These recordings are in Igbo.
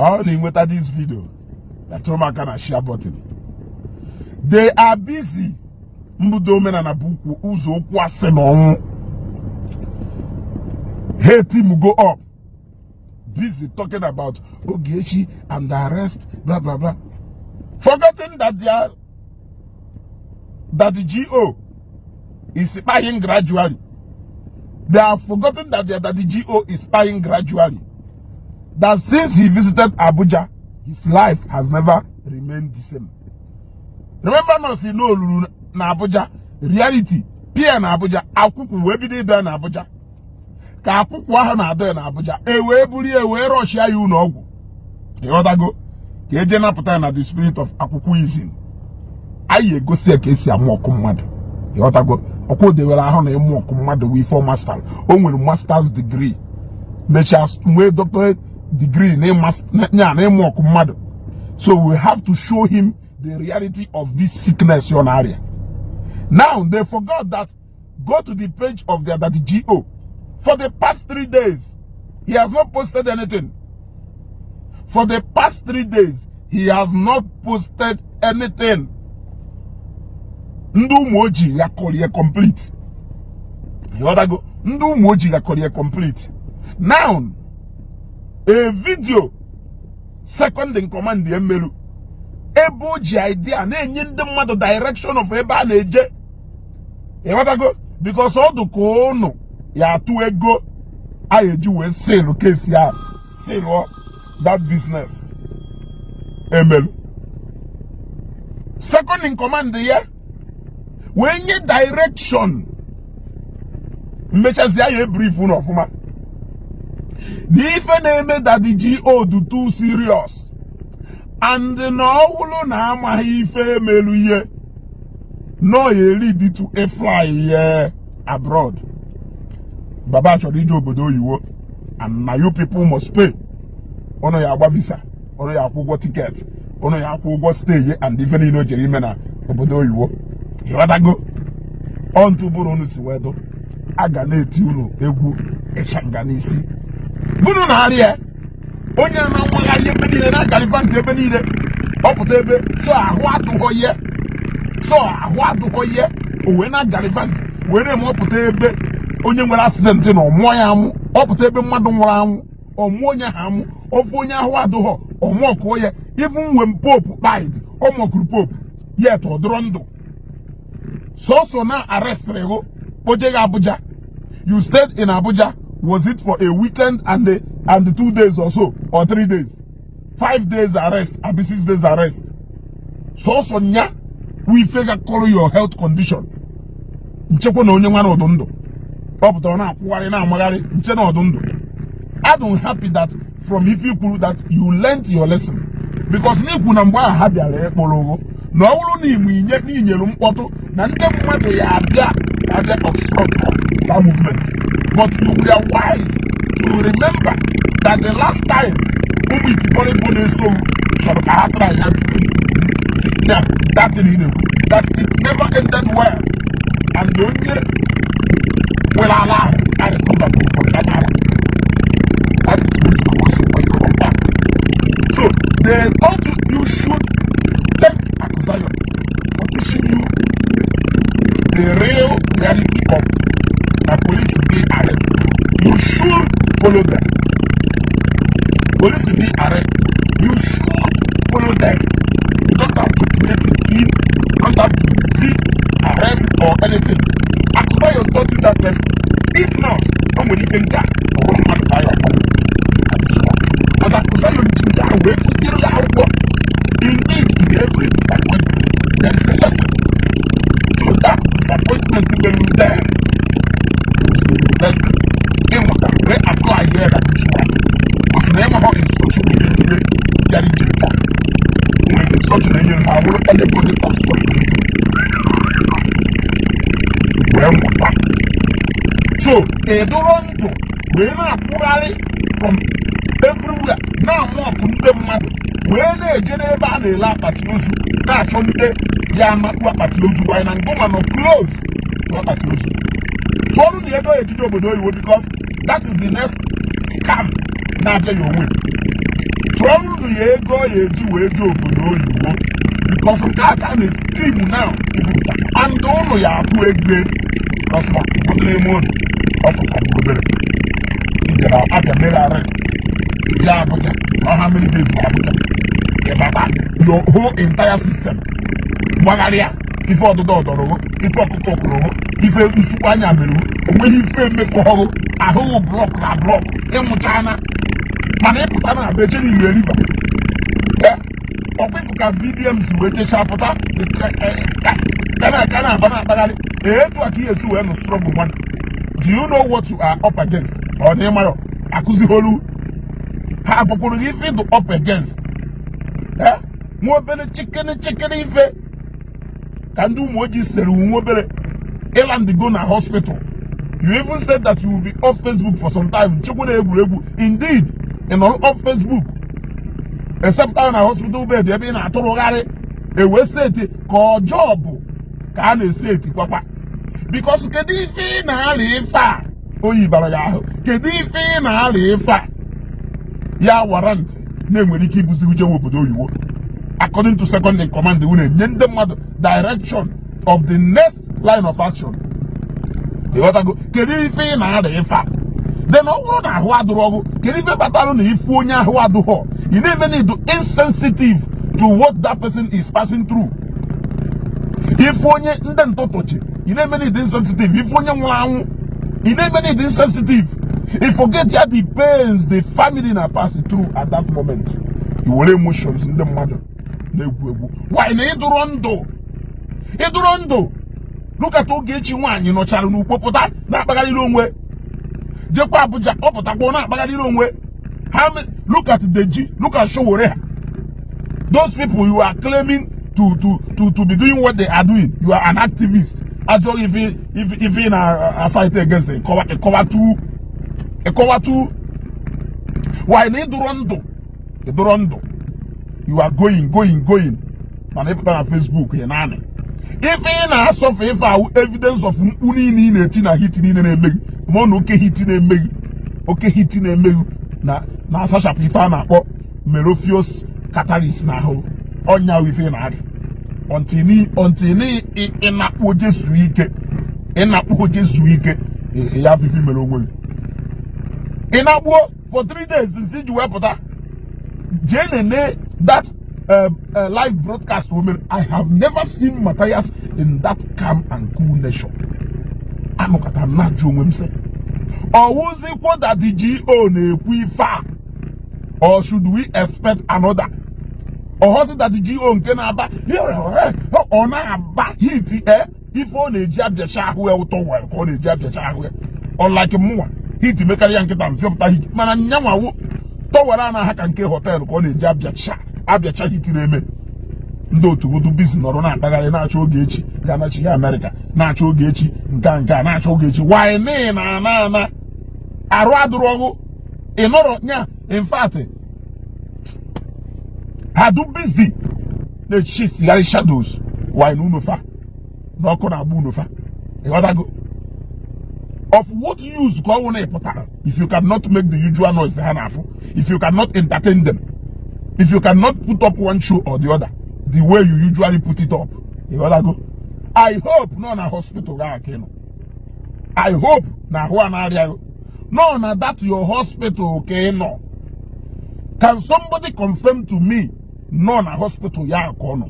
Ọ na ịnweta this video, metụrụ m aka na share button. They are busy. Mbudo omenala bụ ukwu ụzọ okwu asị na ọnwụ. Hey, team, go up, busy talking about Ogechi and the arrest, blah blah blah, forgetting that they are that the GO is spying gradually. They have forgotten that the GO is spying gradually, that since he visited Abuja, his life has never remained the same. Remember na si na olulu na Abuja, reality pia na Abuja, akwụkwụ wee bido ịdọ ya na Abuja. Ka akwụkwụ ahụ na-adọ ya na Abuja, e wee buru ya wee rọchịa ya ụlọ ọgwụ. Ịghọtago? Ka eje napụta ya na the spirit of akwụkwọ izin. Anyị egosi ya ka esi amụ ọkụ mmadụ. Ịghọtago? Ọkwa dewere ahụ na ịmụ ọkụ mmadụ wụ ife master. O nwere masters degree, mechaa nwee doctorate degree na ịmụ ọkụ mmadụ. So we have to show him the reality of this sickness ọ na-arịa. Now they forgot that, go to the page of their daddy GO, for the past 3 days he has not posted anything. For the past 3 days he has not posted anything. Ndị ụmụ ojii ghakọrọ ya complete. Ịghọtago? Ndị ụmụ ojii ghakọrọ ya complete. Now, a video second in command emelu, ebe o ji idea na-enye ndị mmadụ direction of ebe a na-eje. Ịghọtago? Because ọ dị ka ụnụ ya atụ ego a eji wee settle case ahụ, settle that business emelu. Second in command ya wee nye direction. Mmechazi ya ebrief unu ọfụma na ife na-eme Daddy G.O dị too serious, and na ọ bụrụ na amaghị ife emelu ihe nọ ya lead to a fly ya abroad. Baba chọrọ ije obodo oyibo, and na you people must pay. Ụnụ ya agba visa, ụnụ ya akwụ ụgwọ ticket, ụnụ ya akwụ ụgwọ stay and ife niile o jere ime na obodo oyibo. Ịghọtago? Ọntụ bụrụ unu si wee dụ, a ga na-eti unu egwu ịchanga n'isi bunu na-arịa onye na-amagharị ebe niile, na-agalifa nke ebe niile, ọ pụta ebe so ahụ adụghọ ihe, so ahụ adụghọ ihe, o wee na-agalifa ntị wee na-eme. Ọpụta ebe onye nwere accident na ọmụọ ya amụ, ọpụta ebe mmadụ nwụrụ anwụ, ọmụọ onye ha amụ, ofu onye ahụ adụghọ, ọmụọkụọ ya. Even when Pope died, ọ mọkụrụ Pope, yet ọ dụrọ ndụ. Sọsọ na arrestịrị gụ, kpoje Abuja. You stayed in Abuja, was it for a weekend and the 2 days or so, or 3 days, 5 days arrest abi 6 days arrest? Sọsọ nya wụ ife ga-akọrọ your health condition. Nchekwa na onye nwere ọdụ ndụ, ọ pụtara na-akwụgharị na-amagharị nche na ọdụ ndụ. I'm happy that from ife ikwuru that you learnt your lesson, because n'ikwu na mgbe ahụ ha bịara ịkpụrụ ụgwọ, na ọ bụrụ na imo inye na inyere mkpọtụ na ndị mmadụ ya abịa abịa obstruct that movement, but you were wise to remember that the last time ụmụ itibọrịbọ na-eso chọrọ ka ha try ya the same that thing ị na-ekwu, that it never ended well, and onye nwere ala ahụ a recover from that ala. That is wisdom also on your own part. So they taught you. You should thank Akuzayon for teaching you the real reality of na police dey arrest, you should follow them. Police dey arrest, you should follow them. You don't have to create a scene, you don't have to resist arrest or anything. Akuzayon taught you that lesson. If not, o nwere ike nke a ọ bụrụ mmadụ ka ya ọkpọnwụ. But Akuzayon ji nke a wee kụziere ya akwụkwọ. Indeed, in every disappointment there is a lesson. So that disappointment mere there is a lesson ịmụta wee apply here na this one. Because na ịmahọ instruction nyere ndị bịara ije nke a nwere instruction enyere ha wụrụ anybody obstruct wee mụta. So ịdụrọ ndụ wee na-akwụgharị from everywhere, na-amụ ọkụ ndị mmadụ, wee na-eje n'ebe a na-ele akpati ozu, na-achọ ndị ya amakpu akpati ozu wanyị na ngụma nọ close to akpati ozu tụọrụ na ego ejije obodo oyibo, because that is the next scam na-abịa ya onwe. Tụọ ndụ ya ego ọ ya eji wee jee obodo oyibo, because nke a ka a na-scheme now and ụnụ ya atụ ego, because na ụfọdụ n'ime ụnụ ọ fọtara obere ijere abịa mere arrest ya Abuja. How many days na Abuja? Ịbata, your whole entire system gbagharịa. Ife ọdụdọ ọdọrọgo, ife ọkụkọ kwụrụgo, ife nsukwu anya mere, onweghị ife emefu ọrụ ahụghị. Block na block ịnwụchana, mana ịpụta na abịa echere ihe river. Ọkwa ịfụ ka VDM si wee jechaa pụta ka na-aba na-akpagharị. Etu a ka ihe esi wee nụ struggle. Nwanne, do you know what you are up against? Ọ na ịmarọ akụzigholu ha agwakwuru gị ife ịdụ up against. Nwa obere chikere chikere ife ka ndị ụmụ ojii sere nwa obere ịland go na hospital. You even said that you will be off Facebook for some time. Nchekwa na egwuregwu. Indeed, ị nọrọ off Facebook except na hospital bed ebe ị na-atụrụgharị ewee seti ka ọjọọ bụ ka a na-eseti kwakwa, because kedu ife ị na-arịa? Ife a oyi bara ya ahụ. Kedu ife ị na-arịa? Ife a ya warrant na-enwere ike ibuzi ujewe obodo oyibo, according to second in command unu enye ndị mmadụ direction of the next line of action. Ịghọtago? Kedu ife ị na-arịa ife a? Then ọ bụrụ na ahụ adụrụ ọgụ, kedu ife kpatara na ifu onye ahụ adụghọ, ị na-eme na ịdụ insensitive to what that person is passing through? Ife onye ndị ntụtụchi, ị na-eme na ịdị insensitive. Ife onye nwụrụ anwụ, ị na-eme na ịdị insensitive. You forget ya the pains the family na pass through at that moment. I were emotions ndị mmadụ na-egwu egwu. Why na ịdụrọ ndụ? Ịdụrọ ndụ. Look at Ogechi nwaanyị nọchara n'ukpo pụta na-akpagharịrị onwe, jekwa Abuja, ọ pụtakwa na-akpagharịrị onwe ha. Look at Deji, look at Sowore ha. Those people you are claiming to be doing what they are doing. You are an activist. Ajọ ife ị na fight against, ịkọwa tu ịkọwa tu. Why na ịdụrọ ndụ? Ịdụrọ ndụ. You are going, going, going, mana ịpụta na Facebook ị naanị ife ị na-asọfe. Ife ahụ evidence of mkpu niile ị na-eti na heat niile na-emeghi ma ọ na oke heat na-emeghi, oke heat na-emeghi na na-asachapụ ife a na-akpọ merofios catalyst na ahụ ọnya. Ife ị na-arịa until ịnakpu Jesu ike, ịnakpu Jesu ike ya afịfị mere onwe gị. Ị na-akpuo for 3 days since iji wee pụta jee nene that live broadcast o mere. I have never seen Matthias in that calm and cool nature. Anụkọtara m na-ajụ onwe m sị, ọwụzikwo that the GO na-ekwu ife a, or should we expect another? Ọhọzi that the GO nke na-aba, ọ na-aba heat e ife ọ na-eji abịacha ahụ ya ụtọ wel ka ọ na-eji abịacha ahụ ya. Unlike mụnwa, heat mekarị ya nkịta mfịọpụta heat, mana nyanwawo towel a na-aha ka nke hotel ka ọ na-eji abịacha abịacha heat na-eme. Ndị otu hudu busy nọrọ na-akpagharị na-achọ Ogechi ga-anachi ya Amerịka, na-achọ Ogechi nke a nke a, na-achọ Ogechi why na ana ana arụ adụrụ ọgụ ị nọrọ nya. In fact, ha du busy na-echisigharị shadows. Why na unofa na ọkụ na-agba unofa? Ịghọtago? Of what use ka ọ wụ na ị pụtara if you cannot make the usual noise ha na-afụ, if you cannot entertain them, if you cannot put up one show or the other the way you usually put it up? Ịghọtago? I hope nọ na hospital ga aka ị nọ. I hope na ahụ a na-arịa gị nọ na that your hospital ka ị nọ. Can somebody confirm to me nọ na hospital ya ka ọ nọ?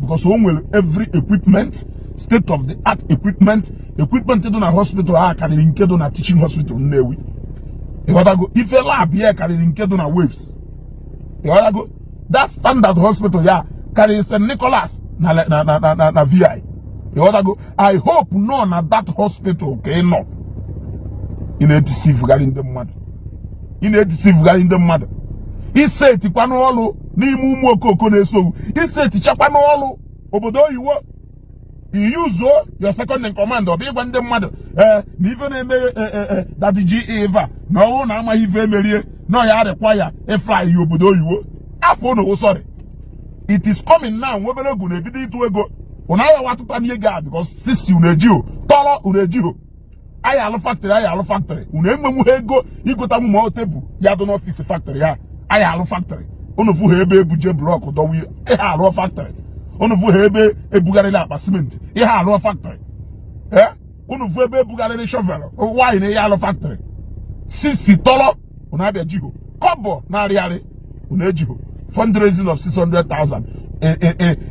Because o nwere every equipment, state of the art equipment. Equipment dị na hospital a karịrị nke dị na teaching hospital Nnewi. Ịghọtago? Ife lab ya karịrị nke dị na Waves. Ịghọtago? That standard hospital ya karịrị St. Nicholas na VI. Ịghọtago? I hope nọ na that hospital ka ị nọ. Ị na-edeceivegharị ndị mmadụ, ị na-edeceivegharị ndị mmadụ. Isetikwa n'ọlụ n'ime ụmụ okoko na-esogbu, isetichakwa n'ọlụ obodo oyiwo. Iyuzuo your second in command, ọ bụ ịgwa ndị mmadụ ee na ife na-eme Daddy G Eva na ọ bụrụ na amaghị ife emerie na ọ ya arịkwa ya ịfly ya obodo oyiwo. Afọ unu, sorry, it is coming now. Nwebere ego na-ebido ịtụ ego unu aghawa atụta n'ihe a, because sisi unu ejiho tọrọ unu ejiho. Anyị alụ factory, anyị alụ factory. Unu enwenwu ego igotanwu ma ọ tebụl ya dị n'office factory ha. Anyị alụ factory. Unu fụ ha ebe ebuje block dọwa, ihe arụọ factory. Unu fụ ha ebe ebugharịrị akpa simenti, ihe arụọ factory. Ee, unu fụ ebe ebugharịrị shovel, nwaanyị na ihe alụ factory. Sisi tọrọ unu abịa jiho kọbọ na-arịarị, unu ejiho fundraising of 600,000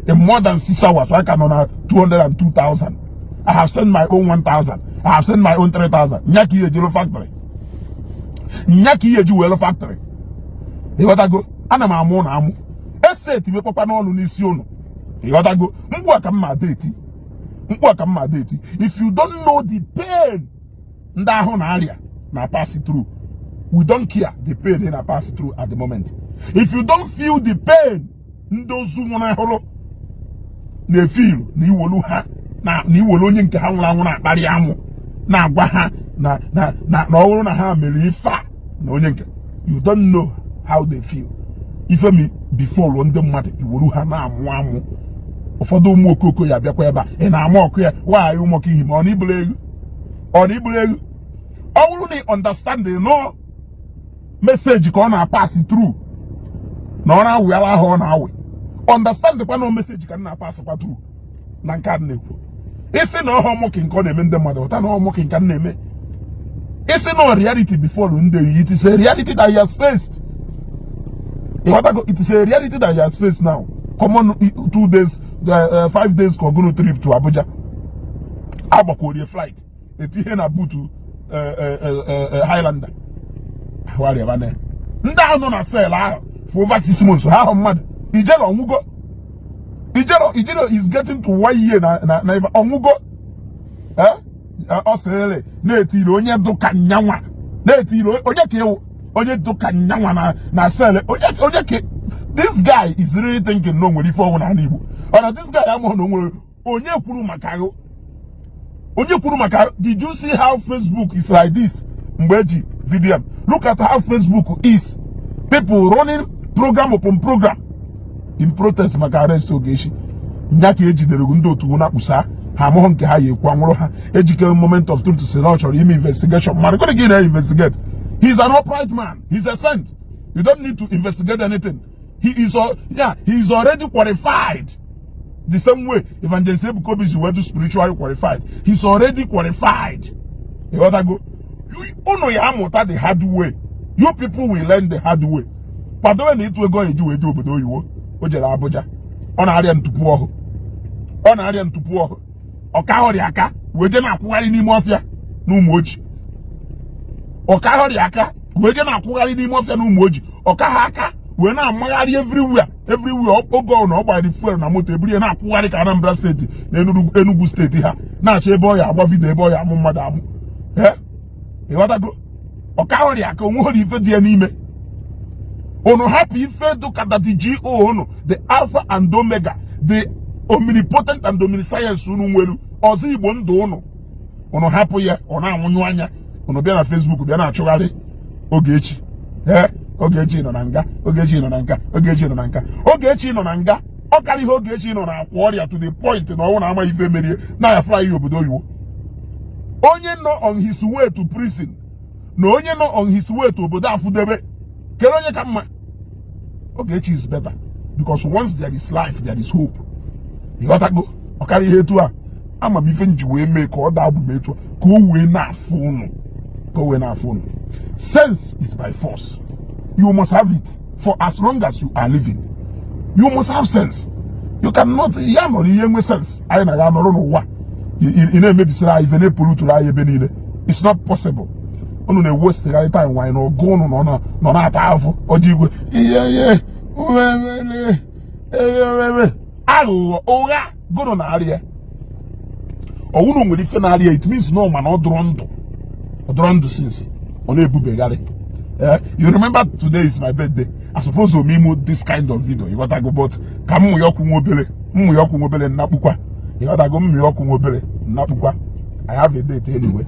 in more than 6 hours. I ka nọ na 202,000. I have sent my own 1,000. I have sent my own 3,000. Nya ka ihe ejiro factory, nya ka ihe eji wee lụ factory. Ịghọtago? Ana m amụ ụnụ amụ eseti wekpakwa n'ọnụ n'isi ụnụ. Ịghọtago? Mkpu a ka mma ada eti, mkpu a ka mma ada eti. If you don't know the pain ndị ahụ na-arịa na pass through, we don't care the pain ị na pass through at the moment. If you don't feel the pain ndị ozu nwụrụ na-efilu na iwolu ha na iwolu onye nke ha nwụrụ anwụ na-akparị amụ, na-agwa ha na ọ bụrụ na ha mere ife a na onye nke, you don't know how they feel. Ife mi before ndị mmadụ iwolu ha na-amụ amụ. Ụfọdụ ụmụ okoko ya bịakwa ebe a, ị na-ama ọkụ ya nwaanyị ụmụọkụ ihi ma ọ na ibulu ego, ọ na ibulu ego. Ọ bụrụ na ị understand no message ka ọ na-pass through na ọ na-awụghara ahụ, ọ na-awụ understand kwa na message ka m na-pass kwa through na nke a na-ekwu. Isi na ọhọ mocking nke ọ na-eme ndị mmadụ ụta na ọhọ mocking ka m na-eme. Isi na reality before ndị, it is a reality that he has faced. Ịghọtago? It is a reality that he has faced now. Common 2 days, 5 days ka ọgụnụ trip to Abuja, agbakworie flight, etinye na boot Highlander ahụarịaba. Ndị ahụ nọ na cell ahụ for over 6 months, ha ahụ mmadụ. Ijere ọnwụgo. Ijere is getting to one year na ife ọnwụgo. Ọ sịrị na-etiri onye dụka nyanwa, na-etiri onye ka ịwụ onye dụka nyanwa na cell, onye ka. This guy is really thinking na o nwere ife ọnwụ n'ala Igbo. Ọ na this guy amụghị na o nwere onye kwuru maka ahụ, onye kwuru maka. Did you see how Facebook is like this mgbe eji VDM? Look at how Facebook is, people running program upon program in protest maka arrest Ogechi. Nya ka ejidere ndị otu na kpusa ha amụghị nke ha ya ekwu anwụrụ ha. Ejike Moment of Truth si na ọ chọrọ ime investigation. Mana gịnị ka ị na-investigate? He's an upright man. He's a saint. You don't need to investigate anything. He is, yeah, he is already qualified. The same way Evangelist Ebuka Obi is well spiritually qualified, he's already qualified. Ịghọtago? Unu ya amụta the hard way. You people will learn the hard way. Kwadobe na ịtụ ego eji wee jee obodo oyibo. O jere Abuja, ọ na-arịa ntupu ọhụ, ọ na-arịa ntupu ọhụ, ọka ọrịa aka wee jee na-akwụgharị n'ime ọfịa na ụmụ ojii. Ọka ọrịa aka wee jee na-akwụgharị n'ime ọfịa na ụmụ ojii. Ọka ha aka wee na-amagharị everywhere, everywhere. Oge ọ na ọ gbara fuel na moto eburu ya na-akwụgharị ka Anambra Steeti na Enugu Steeti ha na-achọ ebe ọ ya agba video, ebe ọ ya amụ mmadụ amụ. Ee, ịghọtago? Ọka ọrịa aka onwe nwere ife dị ya n'ime. Unu hapụ ife dụka Daddy G.O. unu, the Alpha and Omega, the omnipotent and omniscience unu nwere ọzọ Igbo ndụ unu. Unu hapụ ya, ọ na-anwụnyụ anya. Unu bịa na Facebook bịa na-achụgharị Ogechi. Ee, Ogechi nọ na nga, Ogechi nọ na nga, Ogechi nọ na nga, Ogechi nọ na nga. Ọ karịa ihe Ogechi nọ na akwa ọrịa to the point na ọnwụ na ama ife merie na ya fly obodo oyibo. Onye nọ on his way to prison na onye nọ on his way to obodo afụdebe, kere onye ka mma? Ogechi is better, because once there is life, there is hope. Ịghọtago? Ọ karịa ihe etu a ama m ife nji wee mee ka ọ daa bụ m etu a ka o wee na-afụ ụnụ, ka o wee na-afụ ụnụ. Sense is by force. You must have it. For as long as you are living, you must have sense. You cannot ya nọrọ ihe nwe sense anyị na ya nọrọ n'ụwa ị na-emebisiri anyị ife, na-epoluturu anyị ebe niile. It's not possible. Unu na-ewestigharị time nwanyị na ọgụ unu nọ na-ata afụ ọjọ igwe ihe ihe aghụghọ ụgha gụnụ na-arịa. Ọwụrụ nwere ife na-arịa, it means no mana ọ dụrọ ndụ, ọ dụrọ ndụ since ọ na-ebubegharị. You remember today is my birthday. I suppose to ime this kind of video, ịghọtago? But ka m mụ ya ọkụ nwa obere, mmụ ya ọkụ nwa obere nnakpukwa. Ịghọtago? Mmụ ya ọkụ nwa obere nnakpukwa. I have a date anyway.